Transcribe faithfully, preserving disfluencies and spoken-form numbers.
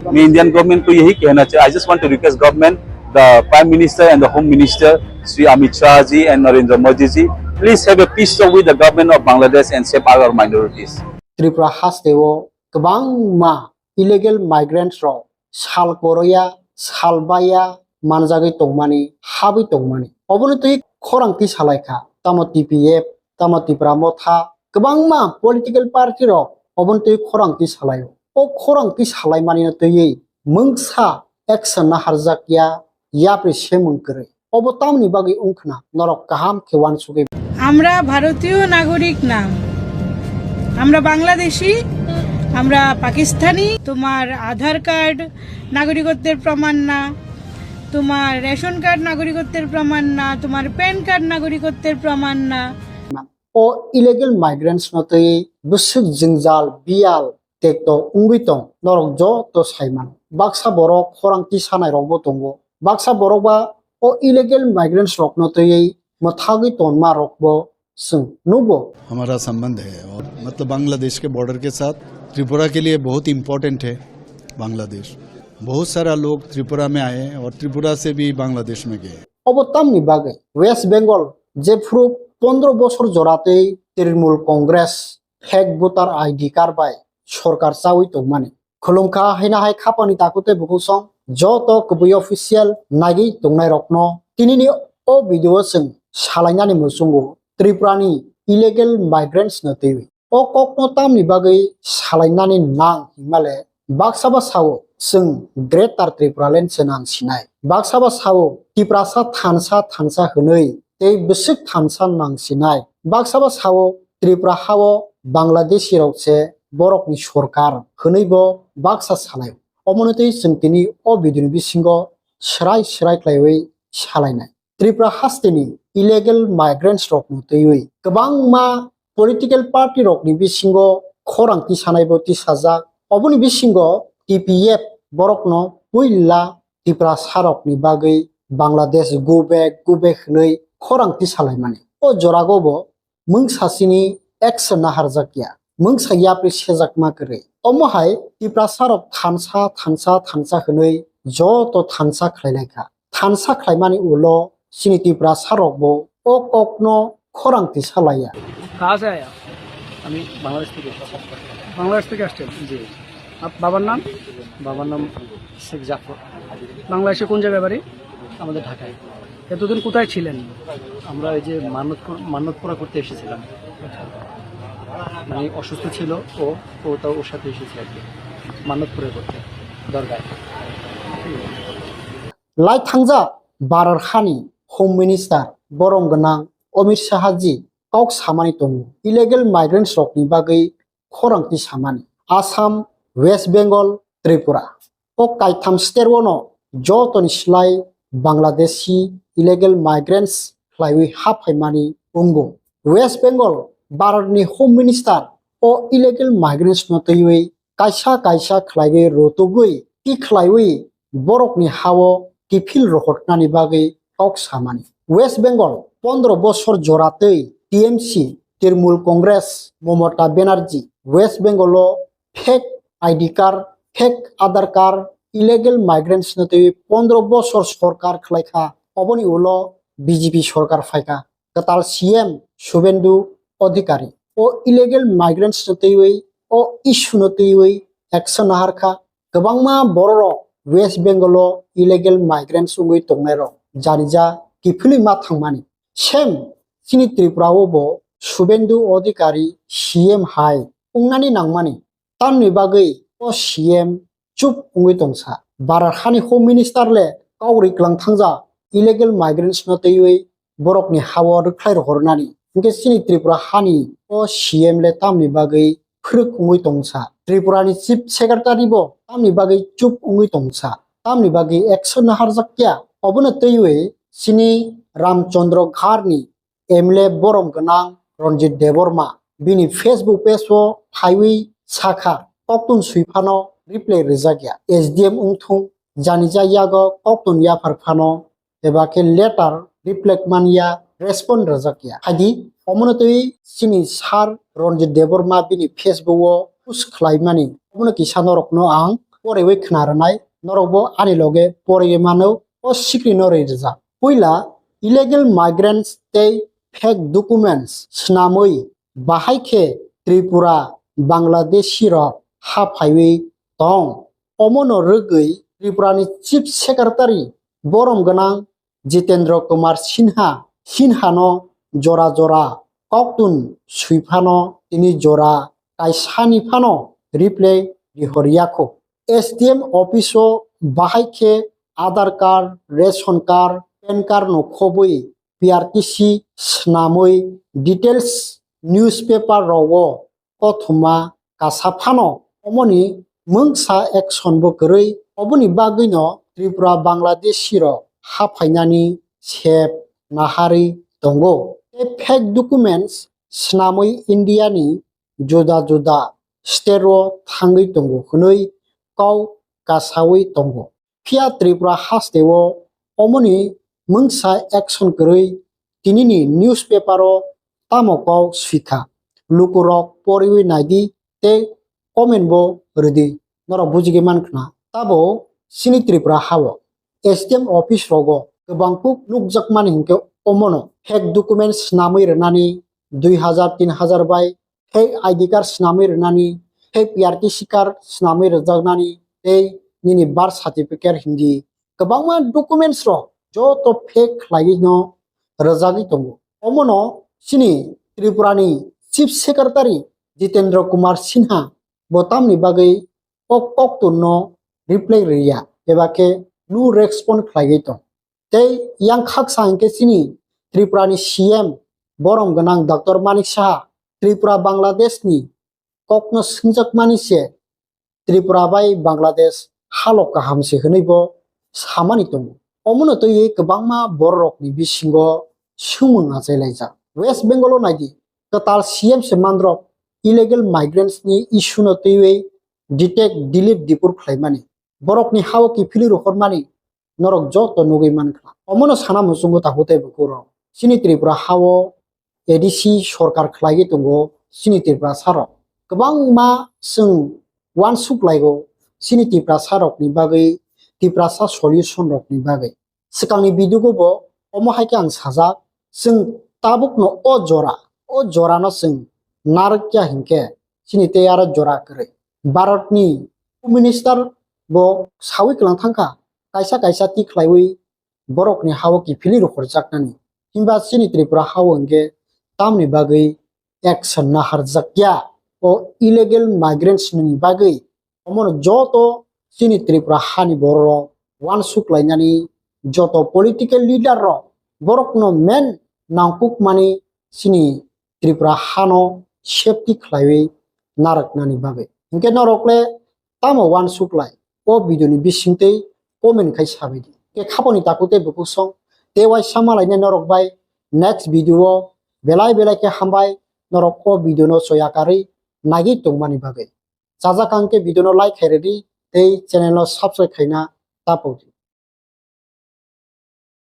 मैं Indian government को यही कहना चाहिए, I just want to request government, the Prime Minister and the Home Minister, Shri Amit Shah ji and Narendra Modi ji, please have a peace talk with the government of Bangladesh and save our minorities. Tripura hasteo kwbangma illegal migrants rok sal koroya, sal baya manjagwi tongmani, habwi tongmani. Oboni twi khorang twi salai kha, tamo T P F, tamo Tipra Motha, kwbangma political party rok oboni twi khorang twi salaio. O khorang twi salaimanino twiwi mungsa action naharjakya, yapri semung kwrwi. Obo tamni bagwi wngkhna norok kaham khe uansugwi. আমরা ভারতীয় নাগরিক না, আমরা বাংলাদেশি, আমরা পাকিস্তানি। তোমার আধার কার্ড নাগরিকত্বের প্রমাণ না, তোমার রেশন কার্ড নাগরিকত্বের প্রমাণ না, তোমার প্যান কার্ড নাগরিকত্বের প্রমাণ না। O illegal migrants no twi bwswk jwngjal biyal tekto wngwi tong, norok joto sai mano. Baksa borok khorang tisanai rokbo tongo, baksa borok ba o illegal migrants rokno twiwi mwthagwi tonma rokbo chwng nugo. हमारा संबंध है और मतलब बांग्लादेश के बॉर्डर के साथ त्रिपुरा के लिए बहुत इम्पोर्टेंट है बांग्लादेश। बहुत सारा लोग त्रिपुरा में आए हैं और त्रिपुरा से भी बांग्लादेश में गए। Obo tamni bagwi West Bengal jephuru pondro bosor joratwi Trinamool Congress fake voter I D card bai sorkar chawi tongmani. Khulumkha haino hai khapani takhuk tei bukhuk song joto kubui official nagwi tongnai rokno tinini o video o chwng salainani muchungo Tripura ni illegal migrants no twiwi. O kokno tamni bagwi salainani nang hinmale baksa ba sao chwng Greater Tripura Land se nang sinai. Baksa ba sao Tiprasa thansa thansa hwnwi tei bwswk thansa nang sinai. Baksa ba sao Tripura hao Bangladeshi rok se borokni sorkar hwnwi bo baksa salai. Omono tei chwng tini o video ni bisingo swrai swrai khlaiwi salainai. Tripura hasteni illegal migrants rokno twiwi kwbangma political party rokni bisingo khorang tisanaibo tisajak. Oboni bisingo T P F borokno puila Tiprasa rokni bagwi Bangladesh go back, go back hwnwi khorang tisalaimani. O joragobo mungsa chini action naharjakya, mungsa yapri sejakma kwrwi. Omo hai Tiprasa rok thansa, thansa, thansa hwnwi joto thansa khlailaikha. Thansa khlaimani ulo chini Tiprasa rokbo o kokno khorang tisa laiya. कहाँ से आए आप? আমি বাংলাদেশ থেকে এসেছি। বাংলাদেশ থেকে আসছেন? জি। আপ-, বাবার নাম? বাবার নাম শেখ জাফর। বাংলাদেশে কোন জায়গায় বাড়ি? আমাদের ঢাকায়। এতদিন কোথায় ছিলেন? আমরা এই যে মানত কর-, মানত পুরা করতে এসেছিলাম। মানে অসুস্থ ছিল ও, ও তাও ওর সাথে এসেছে আর কি। মানত পুরা করতে দরগায়। Lai thangjak Bharat hani Home Minister borom gwnang Amit Shah ji kok samani tongo, illegal migrants rokni bagwi khorang tisamani. Assam, West Bengal, Tripura. O kaitham state o no jotoni slai Bangladeshi illegal migrants khlaiwi haphaimani wngo. West Bengal, Bharat ni Home Minister o illegal migrants no twiwi kaisa kaisa khlaiwi rotugwi tikhlaiwi borokni hao kiphil rohornani bagwi kok samani. West Bengal pondro bosor joratwi T M C, Trinamool Congress, Mamata Banerjee, West Bengal o fake I D card, fake Aadhaar card, illegal migrants no twiwi pondro bosor sorkar khlaikha. Oboni ulo B J P sorkar phaikha. Kwtal C M Suvendu Adhikari o illegal migrants no twiwi, o issue no twiwi action naharkha. Kwbangma bororok West Bengal o illegal migrants wngwi tongnairok janija kiphilwi ma thangmani. Same chini Tripura o bo Suvendu Adhikari C M hai wngnani nangmani. Tamni bagwi o C M chup wngwi tongsa. Bharat hani Home Minister le kok riklang thangja illegal migrants no twiwi borokni hao rwkhlai rohornani. Hwnkhe chini Tripura hani o C M le tamni bagwi phwrwk wngwi tongsa. Tripura ni Chief Secretary bo tamni bagwi chup wngwi tongsa. Tamni bagwi action naharjakya. Obono twiwi chini Ramchandra Ghat ni M L A borom gwnang Ranjit Debbarma bini Facebook page o phaiwi sakha, koktun swi phano reply rwjakya. S D M wngthung, janija yago koktun yaphar phano eba khe letter reply manya, respond rwjakya. Haidi omono twi chini sir Ranjit Debbarma bini Facebook o post khlaimani, omono kisa norokno ang poriwi khna rwnai, norokbo ani loge poriwi mano, o sikri no rwi rwjak. Puila illegal migrants tei fake documents swnamwi bahai khe Tripura, Bangladeshi rok ha phaiwi tong. Omono rwgwi Tripura ni Chief Secretary borom gwnang Jitendra Kumar Sinha, Sinha no jora jora koktun swi phano tini jora kaisani phano reply rihor yakho. S D M office o bahai khe Aadhaar card, ration card, pan card no khobwi P R T C swnamwi details newspaper rogo kothoma kasa phano omoni mungsa action bo kwrwi, oboni bagwino Tripura Bangladeshi rok ha phainani sep naharwi tongo. Tei fake documents swnamwi India ni juda juda state o thangwi tongo hwnwi kok kasawi tongo. Phiya Tripura haste o omoni mungsa action kwrwi tinini newspaper o tamo kok swikha? Lukurok poriwi naidi tei comment bo rwdi, norok bujigwi mankhna. Tabo chini Tripura hao S D M office rogo kwbang kuk nukjakmani hinkhe omono fake documents swnamwi rwnani dui hazar tin hazar bai fake I D card swnamwi rwnani, fake P R T C card swnamwi rwjaknani tei nini birth certificate hindi kwbangma documents rok joto fake khlaiwi no rwjagwi tongo. Omono chini Tripura ni Chief Secretary Jitendra Kumar Sinha bo tamni bagwi o koktun no reply rwya eba khe no respond khlaiwi tong. Tei yang khaksa hinkhe chini Tripura ni C M borom gwnang Doctor Manik Saha Tripura Bangladesh ni kokno swngjakmani se Tripura bai Bangladesh halok kaham se hwnwi bo samani tongo. Omono twiwi kwbangma bororokni bisingo swngmung achailaijak. West Bengal o naidi, kwtal C M se mandrok illegal migrants ni issue no twiwi detect Dilip Dipur khlaimani, borokni hao kiphilwi rohormani norok joto nugwi mankha. Omono sana muchungo tabuk tei bukurok chini Tripura hao A D C sorkar khlaiwi tongo chini Tiprasa rok. Kwbangma chwng uansuk laigo chini Tiprasa rokni bagwi, Tiprasa solution rokni bagwi. Swkangni video o bo omo hai khe ang sajak, chwng tabukno o jora, o jorano chwng narwkya hinkhe chini tei aro jora kwrwi. Bharatni Home Minister bo sawi kwlang thangkha, kaisa kaisa tikhlaiwi borokni hao kiphilwi rohorjaknani. Himba chini Tripura hao hinkhe tamni bagwi action naharjakya o illegal migrants ni bagwi? Omono joto chini Tripura hani bororok uansuk lainani, joto political leader rok borokno main nangkukmani chini Tripura hano safety khlaiwi narwknani bagwi. Hinkhe norok le tamo uansuk lai? O video ni bisingtwi comment khai sabaidi. Khe khaponi takhuk tei bukhuk song tei uaisa malainai norok bai next video o. Belai belai khe hambai norok o video no choya karwi naiwi tongmani bagwi. Chajak ang khe video no like khai rwdi tei channel no subscribe khaina ta pokdi.